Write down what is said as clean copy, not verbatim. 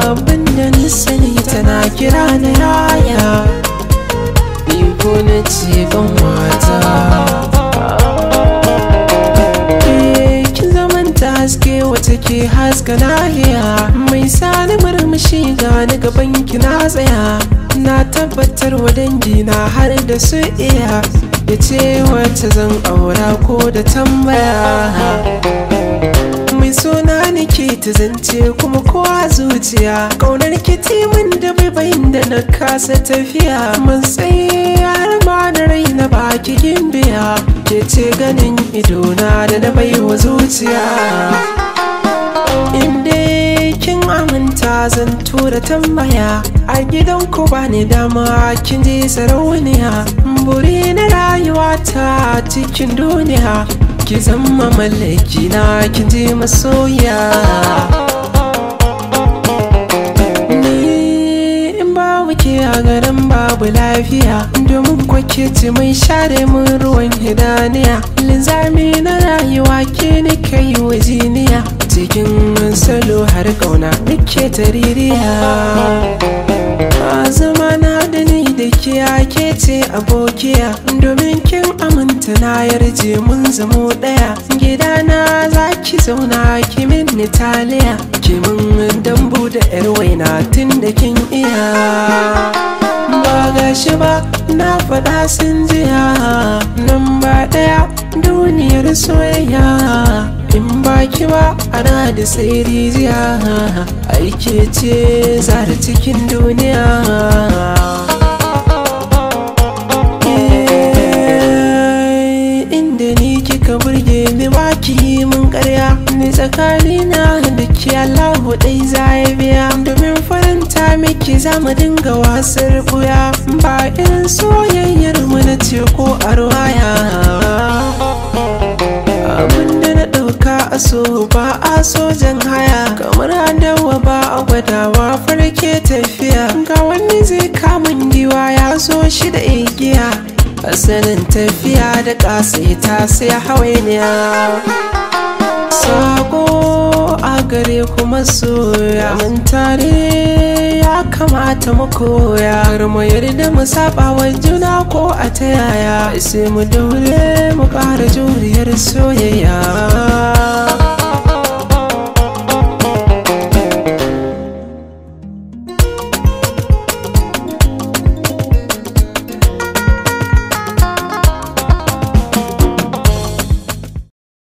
Abinda na sani tana kira na yaya, ni ko na ce ban wata. Kin zamanta haske wata ke haska nahiya, mai sani murmushi ga ni gaban ki na tsaya. Na tabbatar wa dangina har da su iya, ya ce wacce zan aura ko da tambaya. Mai suna nake ta zance kuma kowa zuciya, ƙaunar ki min da baibayin da na kasa tafiya. Mun tsaye har ma da raina baki gimbiya, ke ce ganin idona da na baiwa zuciya. Inda kin aminta zan tura tambaya, a gidan ku ba ni dama kin je sarauniya. Buri na rayuwa ta cikin duniya, ki zama mallaki na kin je masoya. Ni in ba wuke a garin babu lafiya, domin kwake ce mai share mun ruwan hidaniya. Linzami na rayuwa ke ni kai wa jiniya, cikin salo har kauna nake taririya. A zama na da ni da ke ake ce abokiya, domin kin aminta na yarje mun zamo ɗaya. Gidana za ki zauna ki min taliya, ki mun dambu da yar waina tun da kin iya. Ba gashi ba na faɗa sun jiya, nan ba ɗaya duniyar soyayya. In baki ba ana da sai rijiya, aike ce zara cikin duniya. Inda ni kika burge ni baki mun karya, ni tsakanina da ke Allahu ɗai za ya biya. Domin faranta miki za mu dinga wasar buya, ba irin soyayyar mu na ce ko a ruwaya. Abinda na ɗauka a so ba a sojan haya, kamar adawa ba a gwadawa farke tafiya. Ga wani zai kamun giwa ya so shi da igiya, asalin tafiya da ƙasaita sai hawainiya. Sako a gare ku masoya, mun tare ya kamata mu koya. Kar mu yarda mu saba wa juna ko a ta yaya, sai mu daure mu ƙara juriyar soyayya.